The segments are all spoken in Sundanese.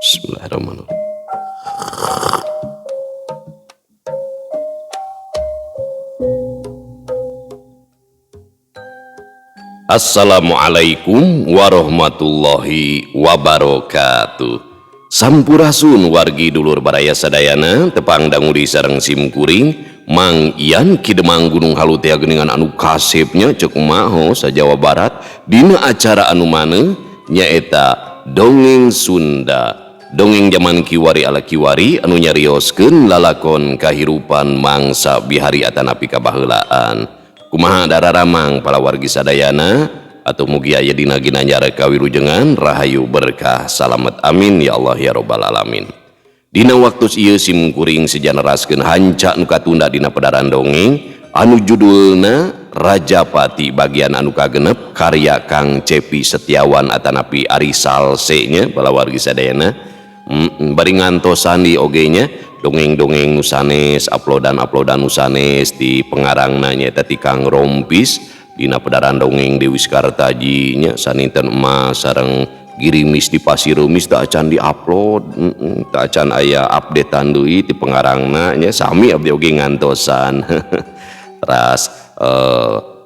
Bismillahirrahmanirrahim. Assalamualaikum warahmatullahi wabarakatuh. Sampurasun wargi dulur baraya sadayana, tepang dangudi sareng sim kuring Mang Ian Ki Demang Gunung Halu teh geuningan anu kasepnya ceuk maho sa Jawa Barat dina acara anu maneh nyaeta Dongeng Sunda. Dongeng zaman kiwari ala kiwari anu nyarioskeun lalakon kahirupan mangsa bihari atanapi kabaheulaan. Kumaha dararamang para wargi sadayana atau mugi aya dina ginanjar kawilujengan rahayu berkah salamet amin ya Allah ya robbal alamin. Dina waktu ieu sim kuring sejanaraskeun hanca nu katunda dina pedaran dongeng anu judulna Rajapati bagian anu kagenep karya Kang Cepi Setiawan atanapi Ari Salse nya bala wargi sadayana. Bari ngantosan di oge nya dongeng-dongeng nu sanes uploadan-uploadan nu sanes di pengarangna nyaeta ti Kang Rompis dina pedaran dongeng Dewi Sekartaji nya saninten emas sareng girimis di Pasir Rumis tak acan diupload, tak acan aya updatean deui ti pengarangna nya sami abdi oge ngantosan. Teras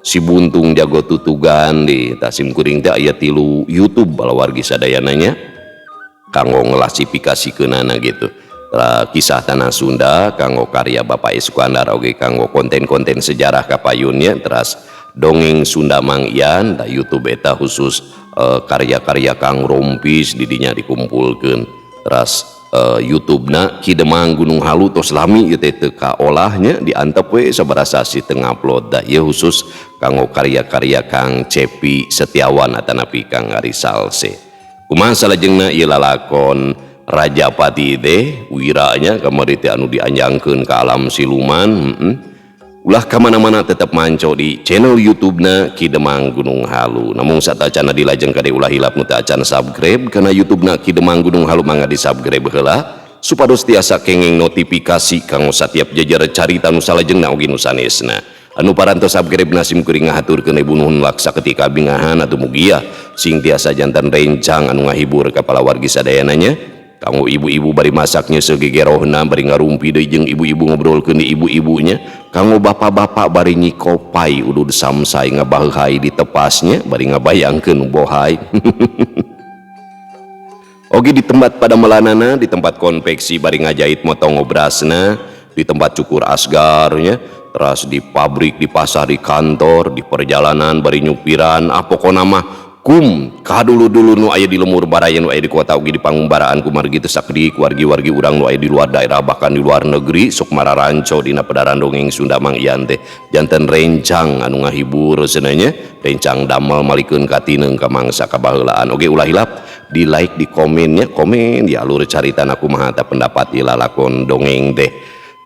si Buntung jago tutugan di tasim kuring teh aya 3 YouTube bala wargi sadayana nya kanggo ngeklasifikasikeunana gitu. Kisah Tanah Sunda kanggo karya Bapak Iskandar oge kanggo konten-konten sejarah kapayunnya. Teras Dongeng Sunda Mang Ian da YouTube eta khusus karya-karya Kang Rompis didinya dikumpulkeun. Teras YouTube-na Ki Demang Gunung Halu tos lami ieu teh teu kaolahnya diantep we sabaraha sasi teu ngupload da ieu khusus kanggo karya-karya Kang Cepi Setiawan atanapi Kang Ari Salse. Kumaha salajengna ieu lalakon Rajapati teh wiranya kamari teh anu dianjangkeun ka alam siluman. Ulah kamana-mana tetep manco di channel YouTube-na Ki Demang Gunung Halu. Namun satacana dilajeng kade ulah hilap nu teu acan subscribe kana YouTube-na Ki Demang Gunung Halu mangga di-subscribe heula supados tiasa kenging notifikasi kanggo satiap jejer carita nu salajengna oge nu sanesna. Anu parantos subscribe na sim kuring ngahaturkeun ibu nuhun laksa ketika bingahan atuh mugia sing tiasa jantan rencang anu ngahibur ka palawargi sadayana nya. Kanggo ibu-ibu bari masaknya segegerohna bari ngarumpi deui jeung ibu-ibu ngobrolkeun di ibu-ibunya. Kanggo bapak-bapak bari nyikopai udud samsai ngabaheuhai di tepasnya bari ngabayangkeun bohai. Oge di tempat pada melanana, di tempat konveksi bari ngajahit motong obrasna, di tempat cukur asgarnya, teras di pabrik, di pasar, di kantor, di perjalanan bari nyupiran, ah pokona mah kum kadulu-dulu nu aya di lemur baraya nu aya di kota oge di pangumbaraan kumargi teu sakedik wargi-wargi urang nu aya di luar daerah bahkan di luar negeri sok mararanco dina pedaran dongeng Sunda Mang Ian teh janten rencang anu ngahibur cenah rencang damel malikeun katineung ka mangsa kabaheulaan. Oge ulah hilap di like di komennya komen di alur carita na kumaha ta pendapat ieu lalakon dongeng teh.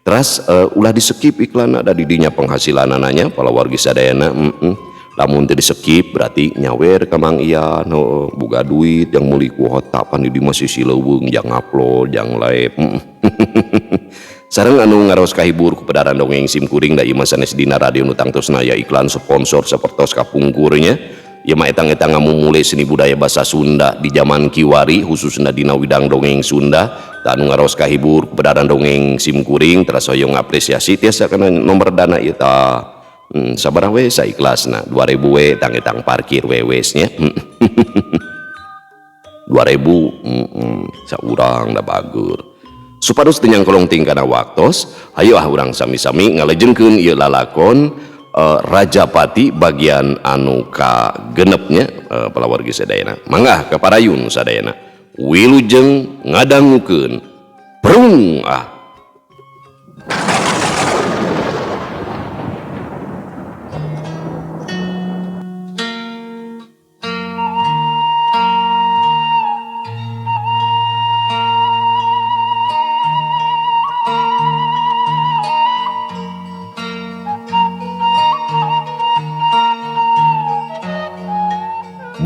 Teras ulah di skip iklan ada di dinya penghasilanananya palawargi sadayana. Lamun teu di skip berarti nyawer ka Mang Ian, heuh, boga duit yang meuli kuota pan di masih sileuweung jang upload jang live. Sareng anu ngaros kahibur ku pedaran dongeng sim kuring da ieu mah sanes dina radio nu tangtosna aya iklan sponsor sapertos kapungkurnya. Ieu mah etang-etang ngamumule seni budaya basa Sunda di zaman kiwari khususna dina widang dongeng Sunda. Tah anu ngaros kahibur ku pedaran dongeng sim kuring teras hoyong apresiasi tiasa kana nomor dana ieu tah. Sabaraha we saikhlasna 2000 we tang-etang parkir we wes nya. 2000, saurang da bager. Supados teu nyangkolong ting kana waktos, hayu ah urang sami-sami ngalejengkeun ieu lalakon Rajapati bagian anu kagenepnya palawargi sadayana. Mangga ka parayun sadayana. Wilujeng ngadangukeun. Prung ah.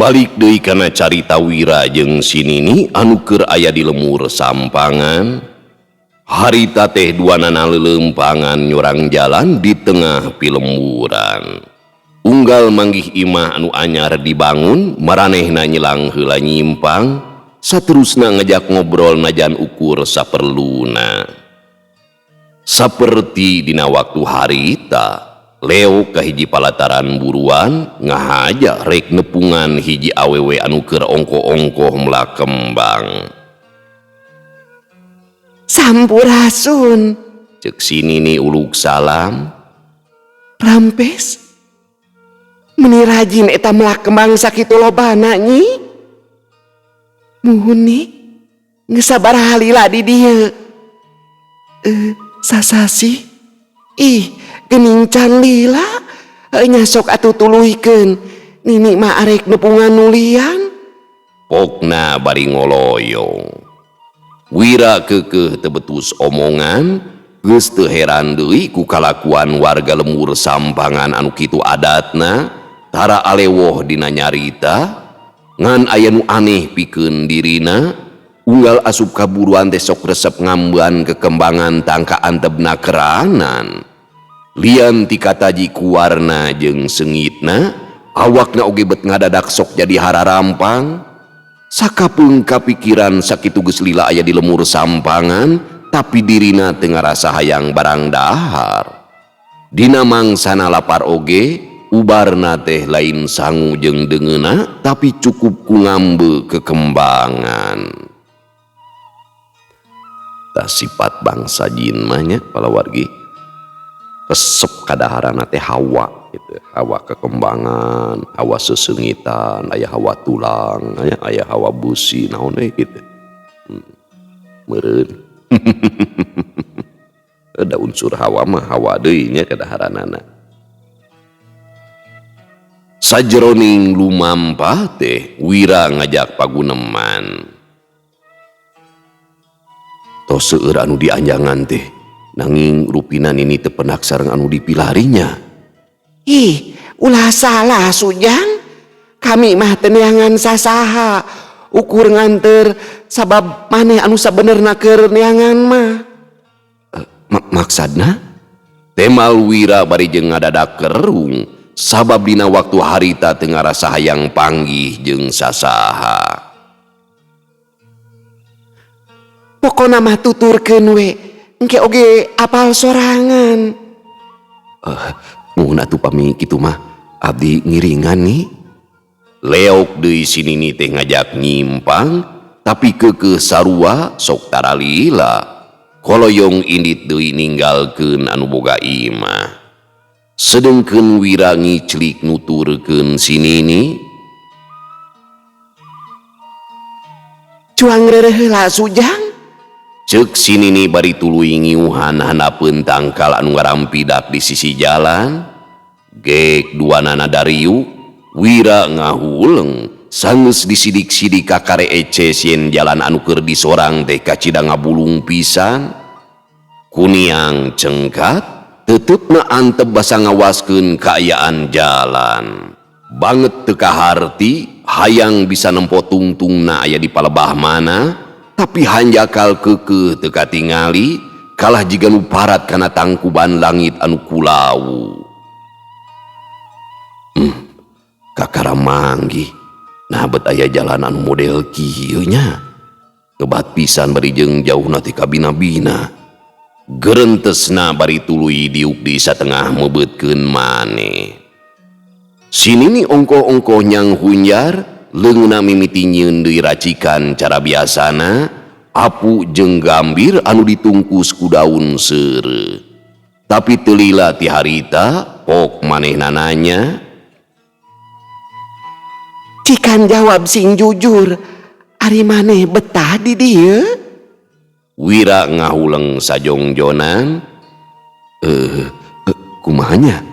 Balik deui kana carita Wira jeung si Nini anu keur aya di lemur sampangan. Harita teh duanana leuleumpangan nyurang jalan di tengah pilemburan. Unggal manggih imah anu anyar dibangun, maranehna nyelang heula nyimpang. Saterusna ngajak ngobrol najan ukur saperluna. Saperti dina waktu harita, Leo ka hiji palataran buruan ngahaja rek nepungan hiji awewe anu keur ongkoh-ongkoh melak kembang. Sampurasun. Cek si Nini uluk salam. Rampes. Meni rajin eta melak kembang sakitu lobana, Nyi. Muhun nih, geus sabaraha lila di dieu? Sasasi. Ih, geuning can lila. Nya sok atuh tuluykeun. Nini mah arek nepungan nu lian. Pokna bari ngoloyong. Wira keukeuh teu betus omongan, geus teu heran deui ku kalakuan warga lembur Sampangan anu kitu adatna, tara alewoh dina nyarita, ngan aya nu aneh pikeun dirina, unggal asup ka buruan teh sok resep ngambean kekembangan tangka antebna keranan. Lian ti kataji ku warna jeung seungitna, awakna oge bet ngadadak sok jadi hararampang. Sakapeung kapikiran sakitu geus lila aya di lemur Sampangan, tapi dirina teu ngarasa hayang barang dahar. Dina mangsana lapar oge, ubarna teh lain sangu jeung deungeuna, tapi cukup ku ngambe kekembangan. Tah sifat bangsa jin mah nya palawargi. Resep kadaharana teh hawa gitu, hawa kekembangan, hawa seseungitan, aya hawa tulang, aya hawa busi, naon we gitu. Meureun. Ada unsur hawa mah hawa deui nya kadaharanana. Sajeroning lumampah teh Wira ngajak paguneman. Tos seueur anu dianjangan teh, nanging rupina Nini teu penak sareng anu dipilarinya. Ih, ulah salah Sujang. Kami mah teu neangan sasaha. Ukur nganter sabab maneh anu sabenerna keur neangan mah. Maksadna? Temal Wira bari jeung ngadadak kerung sabab dina waktu harita teu ngarasa hayang panggih jeung sasaha. Pokona mah tuturkeun we, engke oge apal sorangan. Muhun atuh pami kitu mah abdi ngiringan nih. Leok deui si Nini teh ngajak nyimpang, tapi keukeuh sarua sok taralila. Koloyong indit deui ninggalkeun anu boga imah. Sedengkeun Wira ngiclik nuturkeun si Nini. Cuang reureuh heula Sujang. Ceuk si Nini bari tuluy ngiuhan handapeun tangkal anu ngarampidak di sisi jalan. Gek duanana dariuk, Wira ngahuleng sanggeus disidik-sidik ka kare ece sieun jalan anu keur disorang teh kacida ngabulung pisan. Kuniang cengkat, tetepna antep basa ngawaskeun kaayaan jalan. Banget teu kaharti, hayang bisa nempo tungtungna aya di palebah mana, tapi hanjakal keukeuh teu katingali, kalah jiga nu parat kana tangkuban langit anu kulawu. Kakara manggih, nah bet aya jalan anu model kieu nya. Ngebat pisan bari jeung jauhna ti kabina-bina. Gerentesna bari tuluy diuk di satengah mebeutkeun maneh. Si Nini ongkoh-ongkoh nyang hunjar, leungeunna mimiti nyieun deui racikan cara biasana, apu jeung gambir anu ditungkus ku daun seureuh. Tapi teu lila ti harita, pok manehna nanya. Cikan jawab sing jujur, ari maneh betah di dieu? Wira ngahuleng sajongjonan. Kumahanya?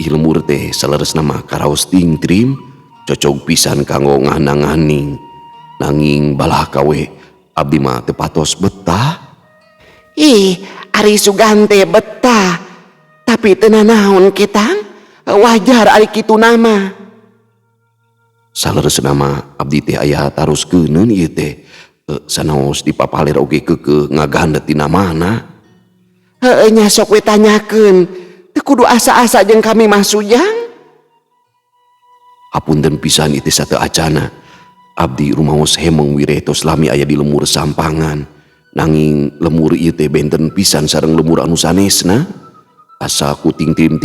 Ilmur teh saleresna mah karaos tingtrim, cocog pisan kanggo ngahnang-ngahning. Nanging balah kawe abdi mah teu patos betah. Ih, ari sugan teh betah. Tapi teu nanaon kitang? Wajar ari kitu nama. Saleresna mah abdi teh aya taruskeuneun ieu teh. Sanaos dipapalir oge keukeuh ngagandet dina mana. Heueuh nya sok we tanyakeun. Teu kudu asa-asa jeung kami mah Sujang. Hapunten pisan ieu teh sateu acana. Abdi rumaos hemeng wireh tos lami aya di lemur sampangan. Nanging lemur ieu teh benten pisan sareng lemur anu sanesna. Asa ku ting-trim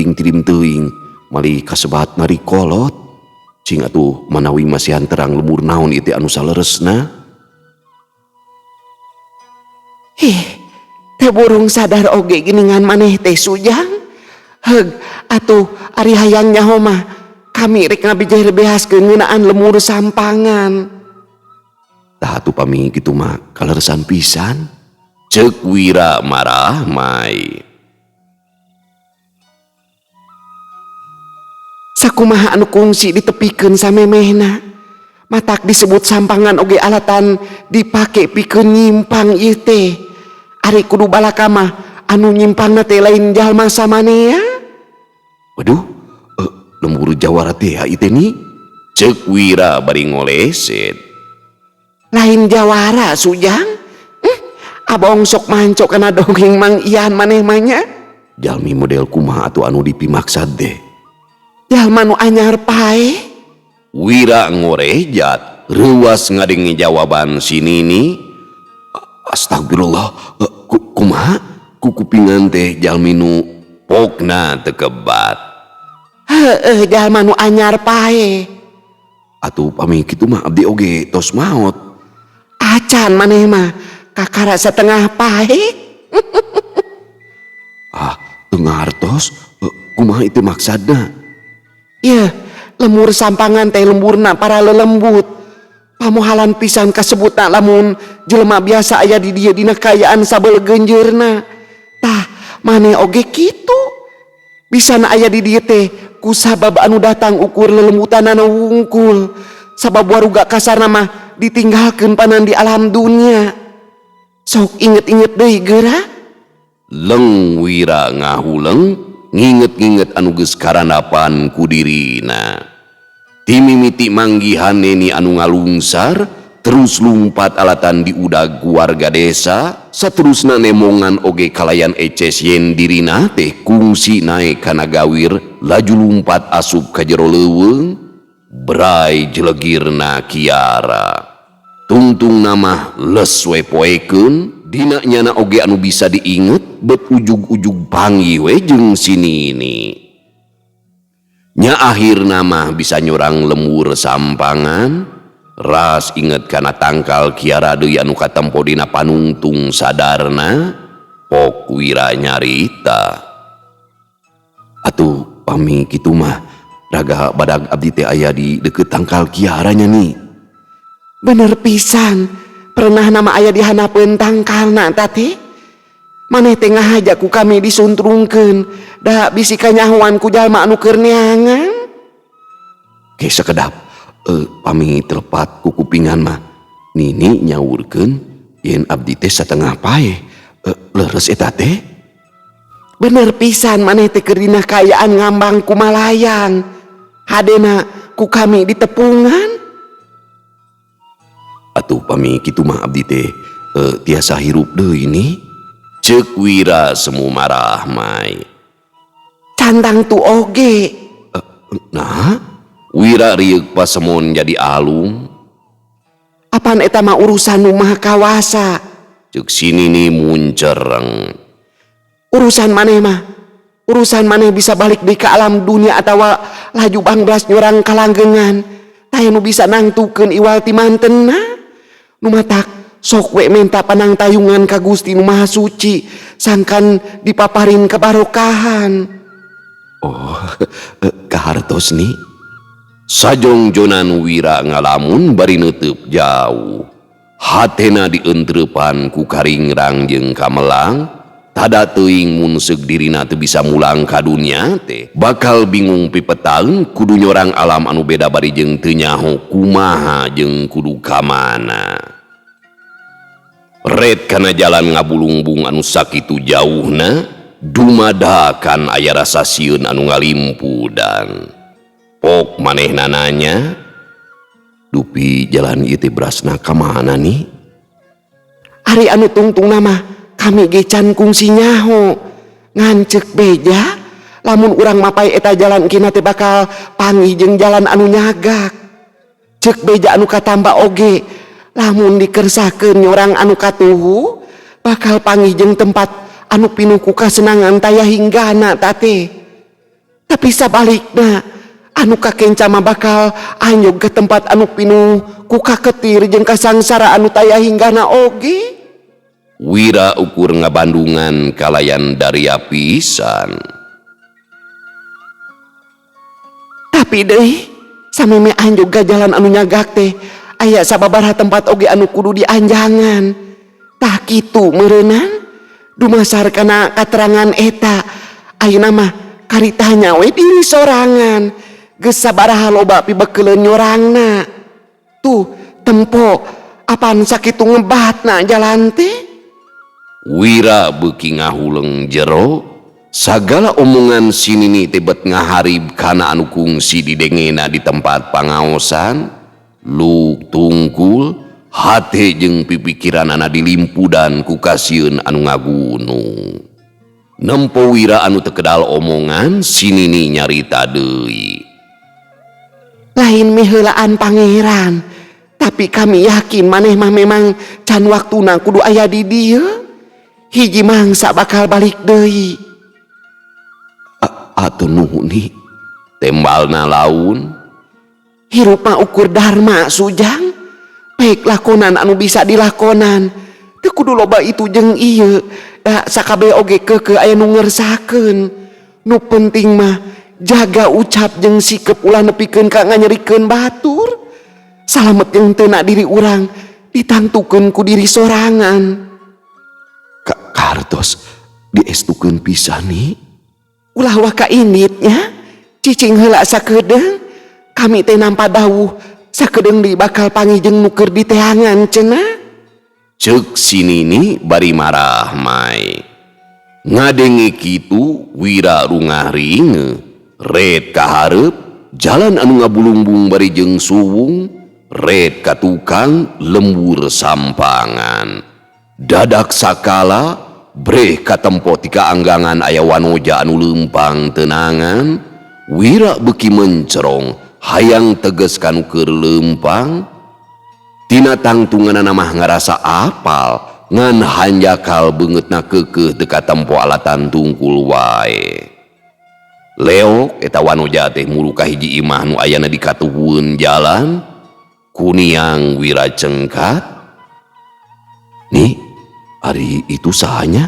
teuing malih kasebat narikolot. Cing atuh manawi masihan terang lemur naon ieu teh anu saleresna. Ih, teh burung sadar oge geningan maneh teh Sujang. Heug atuh ari hayang nyaho mah kami rek ngabejer-behaskeun ngeunaan lemur sampangan. Tah atuh pami kitu mah kaleresan pisan. Ceuk Wira marah mai. Sakumaha anu kungsi ditepikeun samemehna. Matak disebut sampangan oge alatan dipake pikeun nyimpang ieu teh. Ari kudu balaka mah anu nyimpangna teh lain jalma samanea. Waduh, lembur jawara teh ieu teh ni. Ceuk Wira bari ngoleset. Lain jawara Sujang. Abong sok manco kana dongeng Mang Ian maneh mah nya. Jalmi model kumaha atuh anu dipimaksad teh? Jalma nu anyar paeh. Wira ngorejat, reuas ngadenge jawaban si Nini. Astagfirullah, kumaha? Kukupingan teh jalmi nu pokna teu kebat. Heueuh jalma nu anyar paeh. Atuh pami kitu mah abdi oge tos maot. Acan maneh mah kakara setengah paeh. Ah, teu ngartos, kumaha itu maksadna? Yeuh, lemur sampangan teh lemburna para lelembut. Pamohalan pisan kasebutna lamun jelema biasa aya di dieu dina kaayaan sabel genjeurna. Tah, maneh oge kitu. Bisana aya di dieu teh ku sabab anu datang ukur lelembutanana wungkul. Sabab waruga kasarna mah ditinggalkeun panan di alam dunia. Sok inget-inget deui geura. Leng Wira ngahuleng nginget-nginget anu geus karandapan ku dirina. Timimiti manggihan Neni anu ngalungsar, terus lumpat alatan diudag ku warga desa, saterusna nemongan oge kalayan eces yen dirina teh kungsi naek kana gawir, laju lumpat asup ka jero leuweung, bray jelegirna Kiara. Tungtung nama les we poekeun, dina nyana oge anu bisa diinget, bet ujug-ujug panggih we jeung si Nini. Nya akhirna mah bisa nyorang lemur sampangan, ras inget kana tangkal Kiara deui anu katempo dina panungtung sadarna, pok Wira nyarita. Atuh pami kitu mah raga badag abdi teh aya di deukeut tangkal Kiara nya nih. Bener pisan, pernah nama aya di hanapeun tangkalna teh. Maneh teh ngahaja ku kami disuntrungkeun, da bisi kanyahoan ku jalma anu keur neangan. Ke sakedap, pami telepat ku kupingan mah Nini nyaurkeun yen abdi teh satengah paeh. Leres eta teh. Bener pisan maneh teh keur dina kaayaan ngambang kumalayang. Hadena ku kami ditepungan. Atuh pami kitu mah abdi teh tiasa hirup deui nih. Ceuk Wira semu marah mai. Candang tu oge. Nah, Wira rieuk pasemon jadi alung. Apan eta mah urusan nu maha kawasa. Ceuk si Nini muncereng. Urusan maneh mah, urusan maneh bisa balik deui ka alam dunia atawa laju bangblas nyorang kalanggengan. Taya nu bisa nangtukeun iwal ti mantenna. Nu matak sok we menta panangtayungan ka Gusti nu Maha Suci sangkan dipaparin kebarokahan. Oh, kahartos nih. Sajongjonan Wira ngalamun bari neuteub jauh. Hatena dientreupan ku karingrang jeung kamelang. Tada teuing mun seug dirina teu bisa mulang ka dunya teh. Bakal bingung pipetaeun kudu nyorang alam anu beda bari jeung teu nyaho kumaha jeung kudu ka mana. Red kana jalan ngabulungbung anu sakitu jauhna, dumadakan aya rasa sieun anu ngalimpudan. Pok manehna nanya, dupi jalan ieu teh berasna ka mana nih? Ari anu tungtungna mah kami ge can kungsi nyaho. Ngan ceuk beja, lamun urang mapai eta jalan kina teh bakal panggih jeung jalan anu nyagak. Cek beja anu katamba oge lamun dikersakeun nyorang anu katuhu bakal panggih jeung tempat anu pinuh ku kasenangan taya hinggana tate. Tapi sabalikna anu kakenca mah bakal anjog ke tempat anu pinuh ku kaketir jeung kasangsara anu taya hinggana oge. Wira ukur ngabandungan kalayan daria pisan. Tapi deui sameme anjog ka jalan anu nyagak teh aya sababaraha tempat oge anu kudu dianjangan. Tah kitu meureunan dumasar kana katerangan eta ayeuna mah karitanya we diri sorangan geus sabaraha loba pibekeleun nyorangna. Tuh tempo apaan sakitu ngebatna jalan teh. Wira beuki ngahuleng jero sagala omongan si Nini teh bet ngaharib kana anu kungsi didengena di tempat pangaosan luk tungkul hate jeung pipikiranana dilimpudan ku kasieun anu ngagunung. Nempo Wira anu teu kedal omongan si Nini nyarita deui. Lain miheulaan pangeran, tapi kami yakin maneh mah memang can waktuna kudu aya di dieu. Hiji mangsa bakal balik deui. Atuh nuhun nih tembalna laun. Hirup mah ukur dharma sujang. Baik lakonan anu bisa dilakonan. Teu kudu loba itu jeung ieu. Da sakabeh oge keukeuh aya nu ngersakeun. Nu penting mah jaga ucap jeung sikep ulah nepikeun ka nganyerikeun batur. Salamet jeung teu na diri urang ditangtukeun ku diri sorangan. Kartos diestukeun pisan nih. Ulah waka inditnya cicing heula sakedeung. Kami teh nampa dawuh sakedeung di bakal panggih jeung nu keur diteangan cenah. Ceuk si Nini bari marah mai. Ngadenge kitu Wira rungah ringe red kahareup jalan anu ngabulungbung bari jeung suwung red ka tukang lembur sampangan. Dadak sakala breh katempo tika anggangan aya wanoja anu leumpang tenangan. Wira beuki mencerong hayang teges kanu keur leumpang. Tina tangtunganana mah ngarasa apal ngan hanjakal beungeutna keukeuh teu katempo alatan tungkul wae. Leok eta wanoja teh muru ka hiji imah nu ayana di katuhueun jalan. Kuniang Wira cengkat. Nih, ari itu sahanya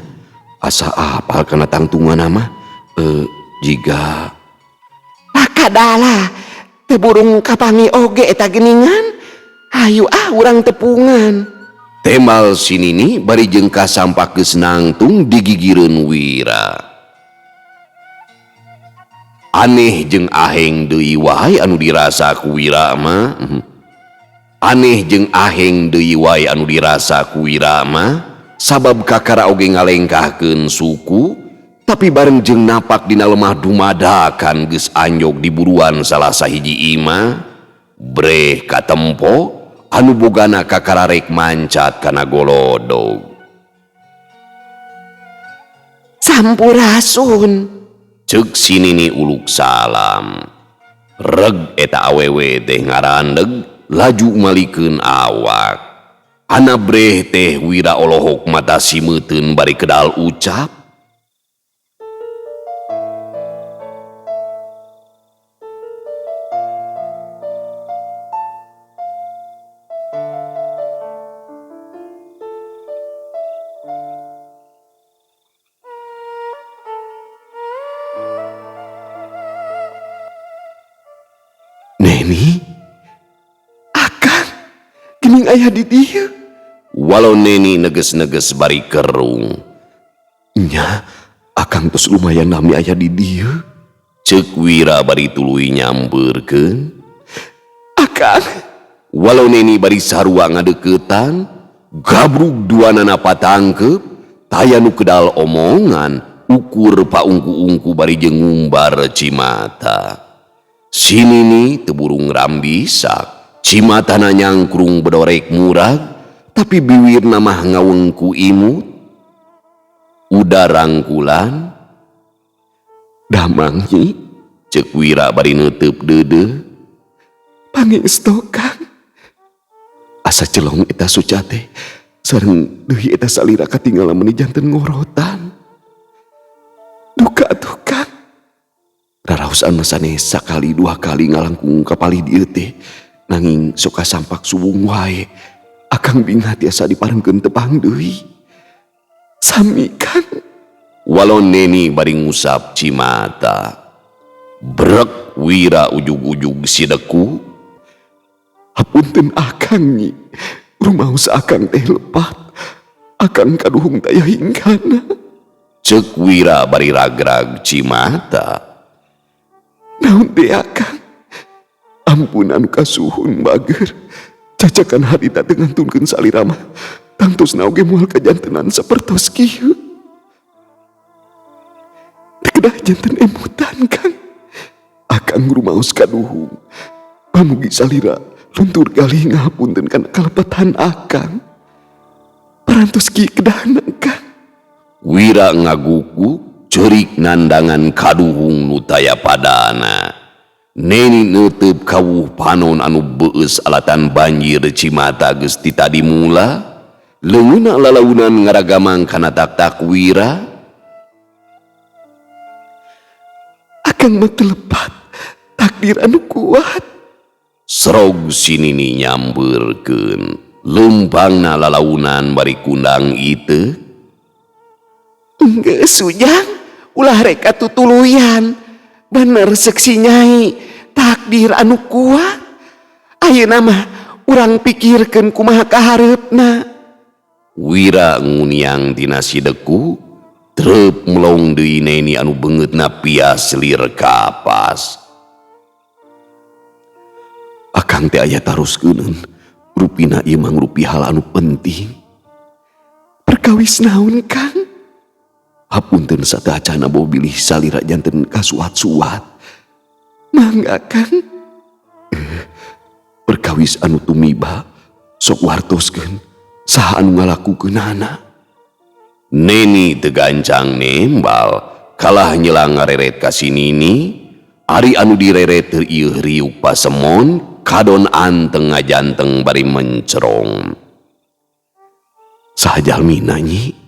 asa apal kana tangtungan mah jiga pakadala teu burung kapangi oge eta geuningan. Hayu ah urang tepungan. Temal si Nini bari jeung kasampak geus nangtung digigireun Wira. Aneh jeung aheng deui wae anu dirasa ku Wira mah. Aneh jeung aheng deui wae anu dirasa ku Wira mah sabab kakara oge ngalengkahkeun suku tapi bareng jeung napak dina lemah dumadakan geus anjog di buruan salah sahiji imah. Breh katempo anu bogana kakara rek mancat kana golodog. Sampurasun ceuk si Nini uluk salam. Reg eta awewe teh ngarandeg laju malikeun awak. Ana breh teh Wira olohok mata simeuteun bari kedal ucap. Neni, akang, gening aya di dieu. Walau Neni neges-neges bari kerung. Nya, akang tos lumayan nami aya di dieu. Ceuk Wira bari tuluy nyampeurkeun. Akang. Walau Neni bari sarua ngadeukeutan, gabrug duanana patangkeup, taya nu kedal omongan, ukur paungku-ungku bari jeung ngumbar cimata. Si Nini teu burung rambisak, cimatana nyangkrung bedorek murag, tapi biwirna mah ngawengku imut. Uda rangkulan, damang nyi, ceuk Wira bari neuteup deudeuh. Pangestu Kang. Asa celong eta suca teh sareng deui eta salira katinggal meuni janten ngorotan. Duka atuh Kang. Raraosan mah sanes sakali dua kali ngalangkung ka palih dieu teh nanging sok kasampak suwung wae. Akang bingah tiasa diparengkeun tepang deui. Sami Kang. Walon Neni bari ngusap cimata. Brek Wira ujug-ujug sideku. Hapunten akang nyi, rumaos akang teh lepat. Akang kaduhung taya hinggana. Cek Wira bari ragrag cimata. Naon teh akang? Ampun anu kasuhun bager. Cacakan harita teu ngantunkeun salira mah. Tangtosna oge moal kajantenan sapertos kieu. Teu kedah janten emutan Kang. Akang rumaos kaduhung. Pamugi salira luntur galih ngahapunten kana kalepatan akang. Parantos kieu kedahna Kang. Wira ngaguguk ceurik nandangan kaduhung nu taya padana. Neni neuteup kawuh panon anu beueus alatan banjir cimata geus ti tadi mula. Leungeunna lalaunan ngaragamang kana tak-tak Wira. Akang mah teu lepat, takdir anu kuat. Serog si Nini nyambeurkeun. Leumpangna lalaunan bari kundang iteu. Geus Ujang, ulah rek katutuluyan. Bener seuk si Nyai, takdir anu kuat. Ayeuna mah urang pikirkeun kumaha kahareupna. Wira nguniang tina sideku, treup melong deui Neni anu beungeutna pias lir kapas. Akang teh aya taroskeunun, rupina ieu mangrupi hal anu penting. Perkawis naon Kang? Hapunten sateuacanna boh bilih salira janten kasuat-suat. Mangga Kang. Perkawis anu tumiba sok wartoskeun saha anu ngalakukeunana. Neni teu gancang nembal, kalah nyelang ngareret ka si Nini. Ari anu direret teu ieuh riuk pasemon, kadon anteng ngajanteng bari mencerong. Saha jalmina nyi?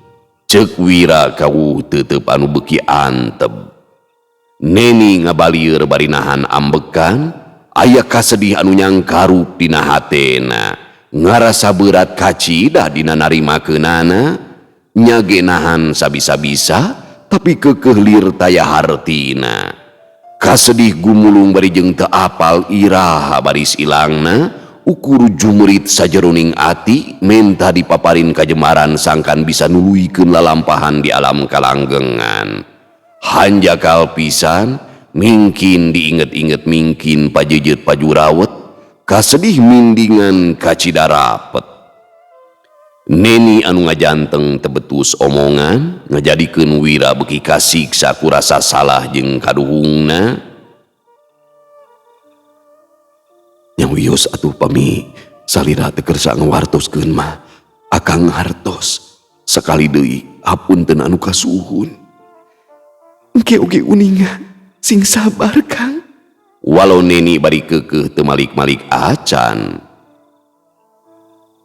Ceuk Wira kawuh teuteup anu beuki anteb. Neni ngabalieur bari nahan ambekan, aya kasedih anu nyangkarup dina hatena. Ngarasa berat kacida dina narimakeunana, nyage nahan sabisa-bisa tapi keukeuh lir taya hartina. Kasedih gumulung bari jeung teu apal iraha baris ilangna, ukur jumerit sajeroning ati menta dipaparin kajemaran sangkan bisa nuluykeun lalampahan di alam kalanggengan. Hanjakal pisan, mingkin diinget-inget mingkin pajejet pajurawet, kasedih mindingan kacida rapet. Neni anu ngajanteng tebetus omongan, ngajadikeun Wira beuki kasiksa ku rasa salah jeung kaduhungna. Yang wios atuh pami salira teu kersa ngawartoskeun mah, akang hartos sakali deui hapunten anu kasuhun. Engke oge uninga sing sabar Kang. Walau Neni bari keukeuh teu malik-malik acan.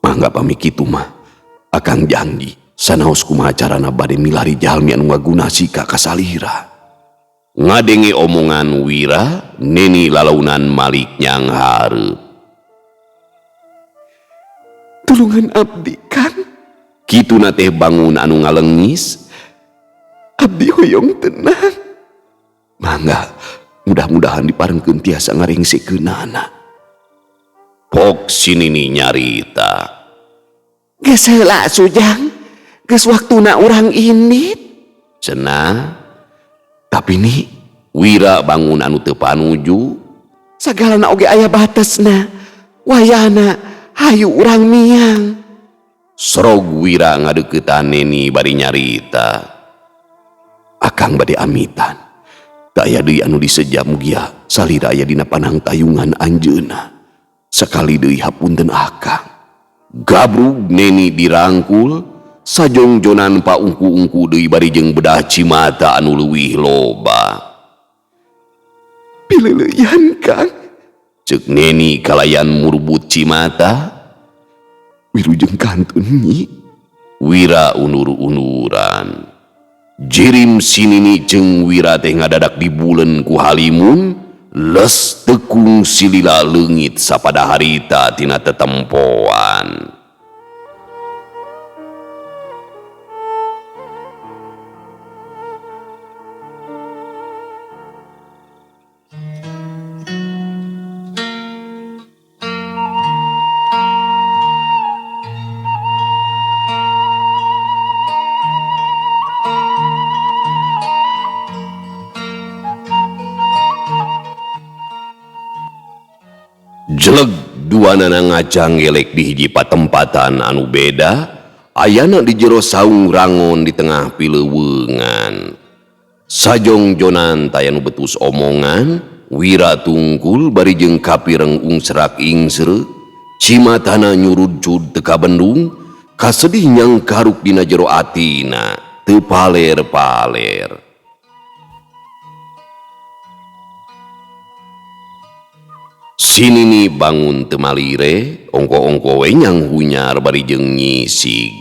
Mangga pami kitu mah, akang janji sanaos kumaha carana bade milari jalmi anu ngagunasi ka kasalira. Ngadenge omongan Wira, Neni lalaunan malik nyang hareup. Tulungan abdi Kang. Kituna teh bangun anu ngalengis. Abdi hoyong tenang. Mangga mudah-mudahan diparengkeun tiasa ngarengsekeunana. Pok si Nini nyarita. Geus heula Sujang, geus waktuna urang indit. Cenah. Tapi nih Wira bangun anu teu panuju. Sagalana oge aya batesna. Wayana hayu urang miang. Serog Wira ngadeuketan Neni bari nyarita. Akang bade amitan. Teu aya deui anu diseja mugia salira aya dina panang tayungan anjeunna. Sakali deui hapunten akang. Gabrug Neni dirangkul, sajongjonan paungku-ungku deui bari jeung bedah cimata anu leuwih loba. Pileuleyan Kang. Ceuk Neni kalayan murbut cimata. Wilujeng kantun nyi. Wira unur-unuran. Jirim sinini jeung Wira teh ngadadak dibulen ku halimun, les tekung silila leungit sapada harita tina tetempoan. Jeleg duanana ngajanggelek di hiji patempatan anu beda, ayana di jero saung rangon di tengah pileuweungan. Sajongjonan taya nu betus omongan, Wira tungkul bari jeung kapireng ungsrak ingsreuk, cimatana nyurudjud teu kabendung, kasedih nyangkaruk dina jero atina, teu paler-paler. Sinini bangun teu malire, ongko-ongko we nyanghunyar bari jeung nyisig.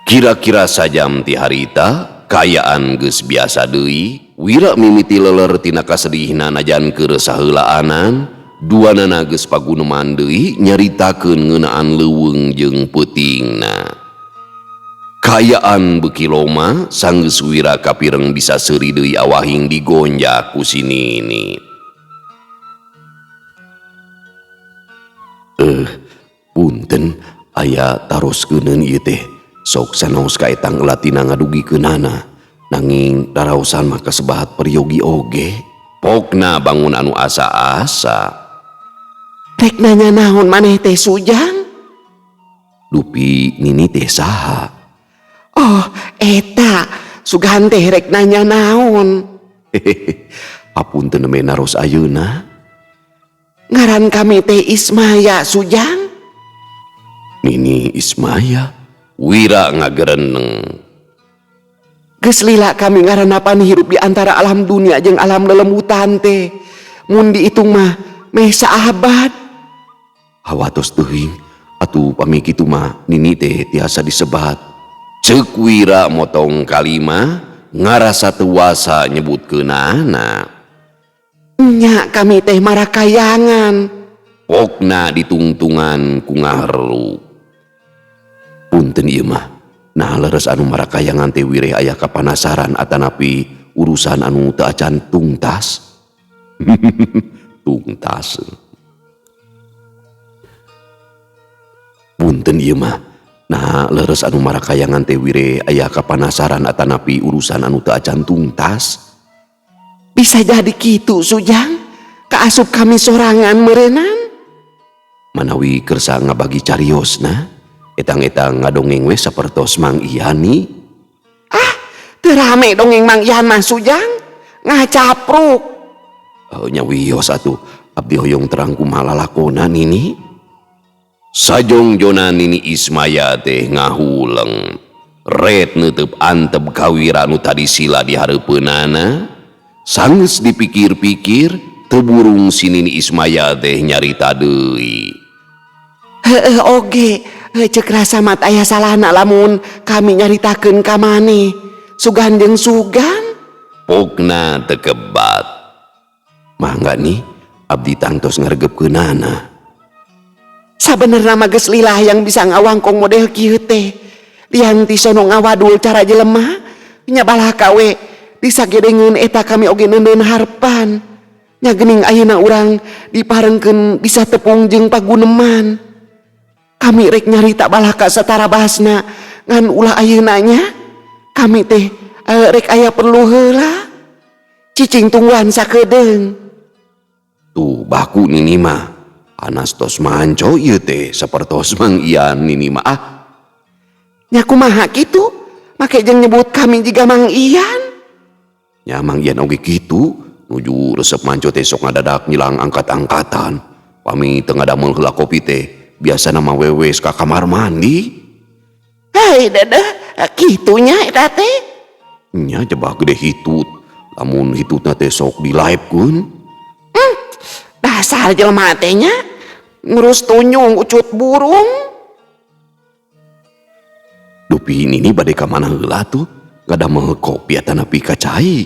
Kira-kira sajam ti harita, kaayaan geus biasa deui, Wira mimiti leler tina kasedihna najan keur saheulaanan, duanana geus paguneman deui nyaritakeun ngeunaan leuweung jeung peutingna. Kaayaan beuki loma, sanggeus Wira kapireng bisa seuri deui awahing digonjak ku si Nini. Punten aya taroskeun ieu teh sok sanaos kaetang latina ngadugikeunana nanging daraosan mah kasebahat peryogi oge. Pokna bangun anu asa-asa. Rek nanya naon maneh teh Sujang? Dupi Nini teh saha? Oh, eta sugan teh rek nanya naon? Apunten nembe naros ayeuna. Ngaran kami teh Ismaya Sujang. Nini Ismaya? Wira ngagereneng. Geus lila kami ngaranapan hirup di antara alam dunia jeung alam lelembutan teh. Mun diitung mah meh saabad. Hawatos teuing atuh pami kitu mah Nini teh tiasa disebat. Ceuk Wira motong kalima ngarasa teu wasa nyebutkeunana. Nya kami teh marakayangan. Pokna ditungtungan ku ngaherluk. Punten ieu mah. Nah leres anu marakayangan teh wireh aya kapanasaran atanapi urusan anu teu acan tungtas. Tungtas. Punten ieu mah. Nah leres anu marakayangan teh wireh aya kapanasaran atanapi urusan anu teu acan tungtas. Bisa jadi kitu Sujang, kaasup kami sorangan meureunan. Manawi kersa ngabagi cariosna, etang-etang ngadongeng we sapertos Mang Iani. Ah, teu rame dongeng Mang Ian mah Sujang, ngacapruk. Nya wios atuh, abdi hoyong terang kumaha lalakona Nini. Sajongjonan Nini Ismaya teh ngahuleng. Ret neuteup antep ka Wira nu tadi sila di hareupeunana. Sanggeus dipikir-pikir, teu burung si Nini Ismaya teh nyarita deui. Heueuh oge, ceuk rasa mah aya salahna lamun kami nyaritakeun ka maneh. Sugan jeung sugan. Pokna teu kebat. Mangga nih, abdi tangtos ngaregepkeunana. Sabenerna mah geus lila yang bisa ngawangkong model kieu teh. Lian ti sono ngawadul cara jelema, nya balaka we disagedengeun eta kami oge neundeun harpan. Nya geuning ayeuna urang diparengkeun bisa tepung jeung paguneman. Kami rek nyarita balaka satara basna ngan ulah ayeuna nya. Kami teh rek aya perlu heula. Cicing tungguan sakedeung. Tuh baku Nini mah. Anas tos manco ieu teh sapertos Mang Ian Nini mah. Ah. Nya kumaha kitu? Make jeung nyebut kami jiga Mang Ian. Nya Mang Ian oge kitu, nuju resep manco teh sok ngadadak nyilang angkat-angkatan. Pami teu ngadamel heula kopi teh, biasana mah wewes ka kamar mandi. Hei dedeh, kitunya eta teh. Nya jebak gede hitut, lamun hitutna teh sok dilaepkeun. Dasar jelema teh nya. Ngurus tunyung ucut burung. Dupi nini bade ka mana heula tuh? Ngadamel kopi atanapi ka cai.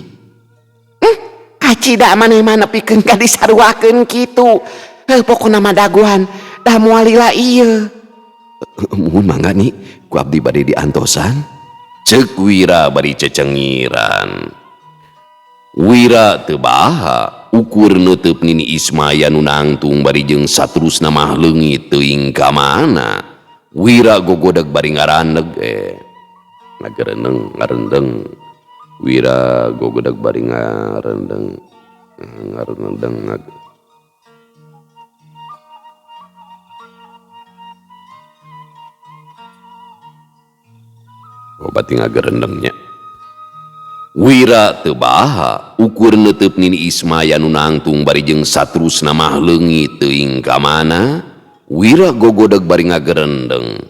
Kacida maneh mah nepikeun ka disaruakeun kitu. Heuh pokona mah daguan da moal lila ieu. Muhun mangga ni ku abdi bade diantosan. Ceuk Wira bari cecengiran. Wira teu baha ukur neuteub Nini Ismaya nu nangtung bari jeung saterusna mah leungit teuing ka mana. Wira gogodeg bari ngarandeg ngagereneng ngarendeng. Wira gogodeg bari ngarendeng ngarendeng. Oh, bati ngagerendengnya. Wira teu baha ukur neuteub Nini Ismaya nu nangtung bari jeung saterusna mah leungit teuing ka mana. Wira gogodeg bari ngagerendeng.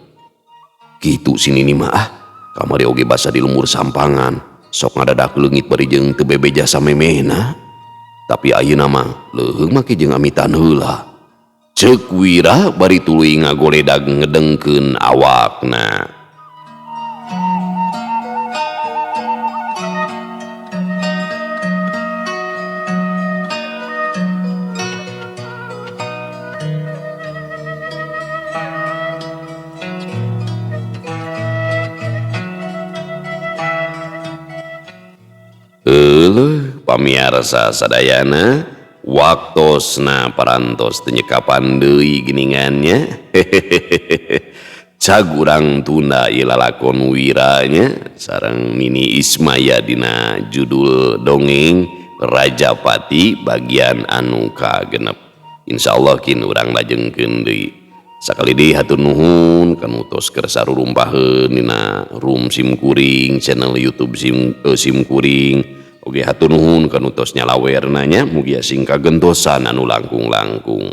Kitu si Nini mah ah, kamari oge basa di lembur sampangan, sok ngadadak leungit bari jeung teu bebeja samemehna. Tapi ayeuna mah leuheung make jeung amitan heula. Ceuk Wira bari tuluy ngagoledag ngedengkeun awakna. Euleuh pamiarsa sadayana waktosna parantos teu nyekapan deui geuningannya. Cag urang tunda ieu lalakon Wiranya sareng Nini Ismaya dina judul dongeng Rajapati bagian anu kagenep. Insyaallah kin urang lajengkeun deui. Sakali deui hatur nuhun kanu tos keur sarurumpaheun dina room sim kuring channel YouTube sim kuring. Oge hatur nuhun kanu tos nyalawerna nya, mugia sing kagentosan anu langkung-langkung.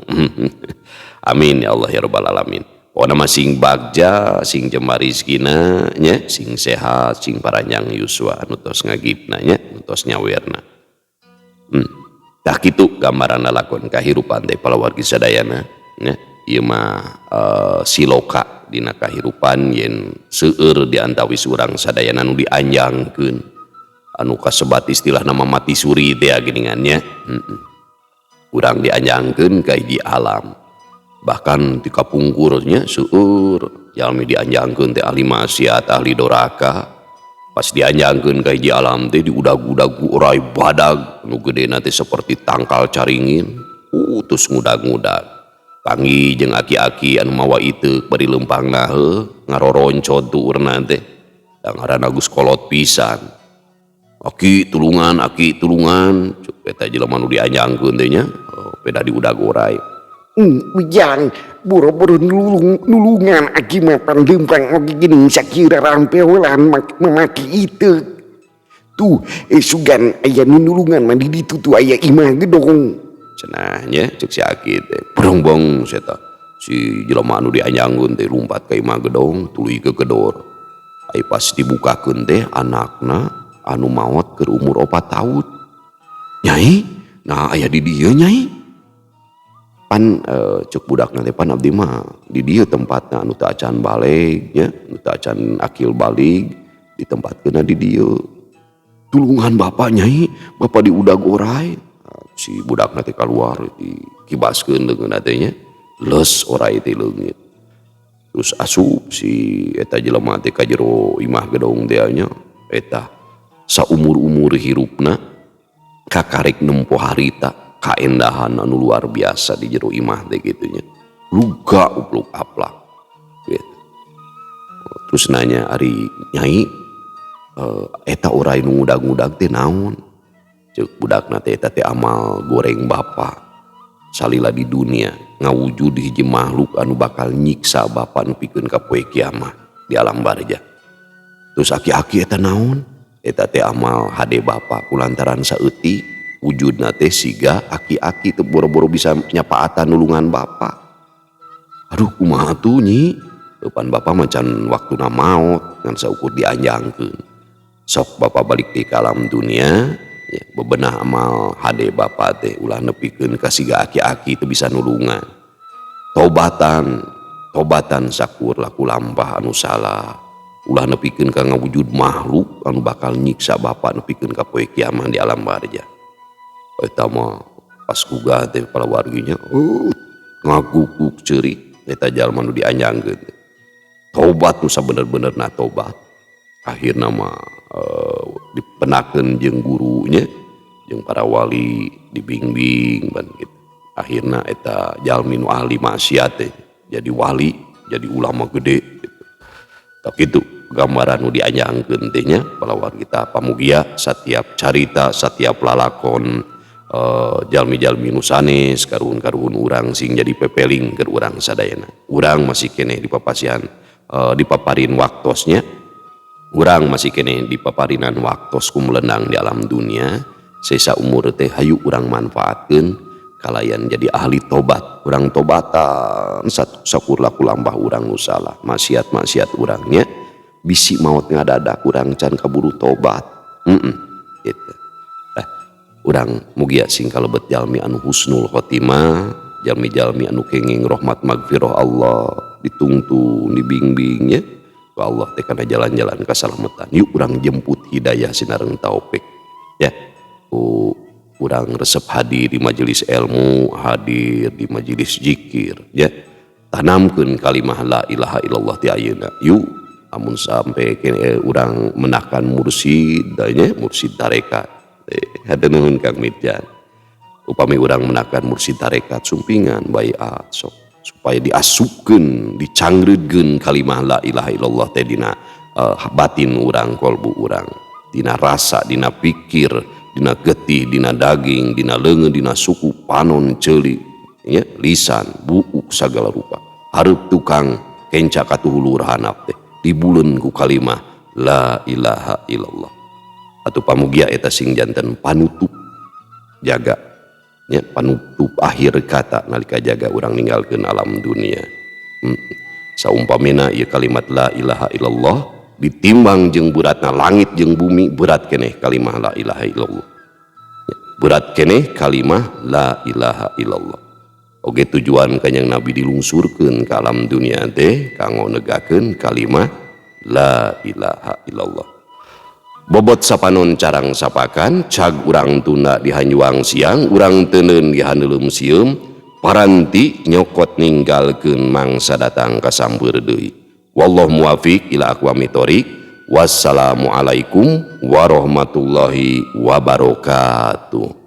Amin ya Allah ya rabbal alamin. Pokona mah sing bagja, sing jembar rizkina nya, sing sehat, sing paranjang yuswa anu tos ngagibna nya, anu tos nyawerna. Tah kitu gambaran lalakon kahirupan teh palawargi sadayana nya. Ieu mah siloka dina kahirupan yen seueur di antawis urang sadayana nu dianjangkeun. Anu kasebat istilah nama mati suri teh geuningannya. Urang dianjangkeun ka hiji alam. Bahkan di kapungkurnya seueur jalmi dianjangkeun teh ahli maksiat, ahli doraka. Pas dianjangkeun ka hiji alam teh diudag-udag ku orai badag nu gedena teh seperti tangkal caringin. Terus ngudag-ngudag. Panggih jeung aki-aki anu mawa iteuk bari leumpangna heuh ngaroroncod tuurna teh. Da ngaranna geus kolot pisan. Aki tulungan, aki tulungan. Cuk eta jelema nu dianjangkeun teh nya, peda diudag orai. Ujang boro-boro nulungan aki mah pan leumpang oge geuning sakira rampewelan mamaki iteuk. Tuh, sugan aya nu nulungan mah di ditu tuh aya imah gedong. Cenah nya cek si aki teh. Brongbong seta. Si jelema anu dianjangkeun teh lumpat ka imah gedong tuluy gegedor. Ai pas dibukakeun teh anakna anu maot keur umur 4 tahun. Nyai, nah aya di dieu nyai. Pan cek budakna teh pan abdi mah di dieu tempatna anu teu acan baleg nya, anu teu acan akil balig ditempatkeunna di dieu. Tulungan bapak nyai, bapak diudag orai. Si budakna teh kaluar dikibaskeun leungeunna teh nya, leus orai teh leungit. Terus asup si eta jelema teh ka jero imah gedong teh nya, eta saumur-umur hirupna kakarek nempo harita kaendahan anu luar biasa di jero imah teh kitu nya. Luga upluk aplak gitu. Terus nanya ari nyai, eta orai nu ngudag-ngudag teh naon? Ceuk budakna teh eta teh amal goreng bapa salila di dunia ngawujud hiji makhluk anu bakal nyiksa bapa nu pikeun ka poe kiamat di alam barzah. Terus aki-aki eta naon? Eta teh amal hade bapa kulantaran saeutik wujudna teh siga aki-aki teu boro-boro bisa nyapaatan nulungan bapa. Aduh kumaha tuh nyi? Eupan bapa mah can waktuna maot ngan saukur dianjangkeun. Sok bapa balik di ka alam dunia ya, bebenah amal hade bapa teh ulah nepikeun ka siga aki-aki teu bisa nulungan. Tobatan, tobatan sakur laku lampah anu salah. Ulah nepikeun ka ngawujud makhluk anu bakal nyiksa bapak nepikeun ka poe kiamat di alam barjah. Eta mah pas gugah teh palawarginya, ngaguguk ceurik eta jalma nu dianjangkeun. Tobat nu sabener-benerna tobat. Akhirna mah dipenakeun jeung gurunya, jeung para wali dibimbing ban gitu. Akhirna eta jalmi nu ahli maksiat teh jadi wali, jadi ulama gede gitu. Tak gitu gambaran nu dianjangkeun teh nya palawargi kita pamugia setiap carita, setiap lalakon jalmi-jalmi nu sanes karuhun-karuhun urang sing jadi pepeling keur urang sadayana. Urang masih keneh dipapasihan dipaparin waktosnya, urang masih keneh dipaparinan waktos ku melenang di alam dunia. Sesa umur teh hayu urang manfaatkeun kalayan jadi ahli tobat. Urang tobatan sakur laku lampah urang nu salah, maksiat-maksiat urangnya bisi maut ngadadak urang can kaburu tobat. Gitu. Urang mugia sing kalebet jalmi anu husnul khotimah, jalmi-jalmi anu kenging rahmat magfirah Allah, ditungtun, dibimbingnya ku Allah teh kana jalan-jalan kasalamatan. Yuk urang jemput hidayah sinareng taufik ya. Ku urang resep hadir di majelis ilmu, hadir di majelis zikir ya. Tanamkeun kalimah la ilaha illallah ti ayeuna. Yuk amun sampai kene urang menakan mursid nya, mursid tarekat. Hatur nuhun Kang Mitjan. Upami urang menakan mursid tarekat sumpingan baiat sok supaya diasupkeun, dicangreudkeun kalimah la ilaha illallah teh dina batin urang, kolbu urang, dina rasa, dina pikir, dina getih, dina daging, dina leungeun, dina suku, panon, ceuli, ya, lisan, buuk sagala rupa. Hareup tukang kenca katuhulur hanap teh dibuleun ku kalimah la ilaha illallah. Atuh pamugia eta sing janten panutup jaga ya, panutup akhir kata nalika jaga urang ninggalkeun alam dunia. Saumpamina ieu kalimat la ilaha illallah ditimbang jeung beratna langit jeung bumi, berat keneh kalimah la ilaha illallah. Ya, berat keneh kalimah la ilaha illallah. Oge tujuan Kanjeng Nabi dilungsurkeun ka alam dunia teh kanggo negakeun kalimah la ilaha illallah. Bobot sapanon carang sapakan, cag urang tunda di hanjuang siang, urang teuneun di haneuleum sieum, paranti nyokot ninggalkeun mangsa datang kasambeur deui. Wallahu muwafiq ila aqwamit thoriq. Wassalamualaikum warahmatullahi wabarakatuh.